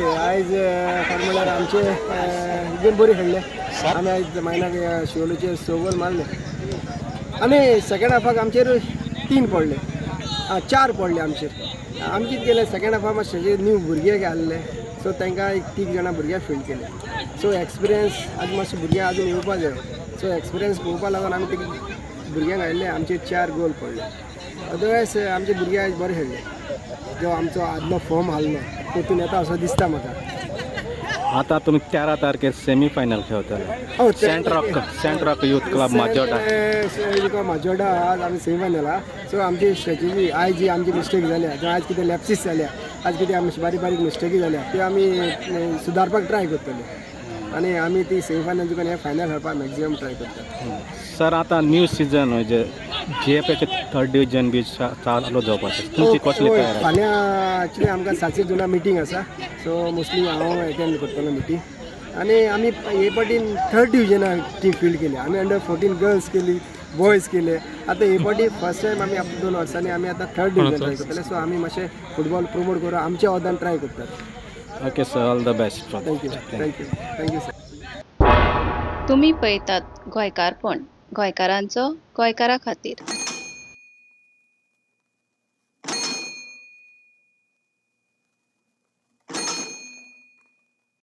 Okay, आयज खरें म्हणल्यार आमचे गेम बरी खेळ्ळे आमी. आयज मायनाक शिवोलेचेर 6 गोल मारले आनी सेकंड हाफाक आमचेर तीन पडले, आं, चार पडले आमचेर. आमी कितें केलें, सेकंड हाफाक मातशे न्यू भुरगे घाल्ले, सो तांकां एक तीग जाणां भुरग्यांक फिल्ड केले. सो एक्सपिरियन्स आज मातशे भुरगे अजून येवपा जाय. सो एक्सपिरियन्स पळोवपा लागून आमी ते भुरग्यांक हाडले. आमचेर चार गोल पडले. अदरवायज आमचे भुरगे आयज बरे खेळ्ळे. जो आमचो आदलो फॉर्म आसलो, परतून येता असो दिसता म्हाका. आता तुमी 13 तारखेर सेमी फायनल खेळतले. हो. Saint Rock youth club, Majorda. Majorda आज आमी सेमी फायनल. सो आमची स्ट्रेटजी, आयज जी आमची मिस्टेक जाल्या, जावं आयज कितें लॅप्सीस जाल्या, आज कितें आमची बारीक बारीक मिस्टेकी जाल्या, त्यो आमी सुदारपाक ट्राय करतले आनी आमी ती सेमी फायनल तुका हे फायनल खेळपाक मॅक्झिमम ट्राय करता. सर, आता न्यू सिजन म्हणजे जीएफएचे थर्ड डिविजन बी चालू जावपाचें, तुमची कसली हय. तयारी? फाल्यां एक्चुली आमकां सातशे जुना मिटींग आसा. सो मोस्टली हांव एटेंड करतलो मिटींग. आनी आमी हे फावटीन थर्ड डिविजनाक टीम फिल्ड केली आमी. अंडर 14 गर्ल्स केली, बॉयज केले. आतां हे फावटी फर्स्ट टायम आमी आपल्या 2 वर्सांनी आमी आतां थर्ड डिविजन ट्राय करतले. सो आमी मातशें फुटबॉल प्रमोट करून आमच्या ओदान ट्राय करतात. Okay sir, all the best. Thank you, thank you, thank you sir. तुमी पळयतात गोंयकारपण, गोंयकारांचो गोंयकारा खातीर.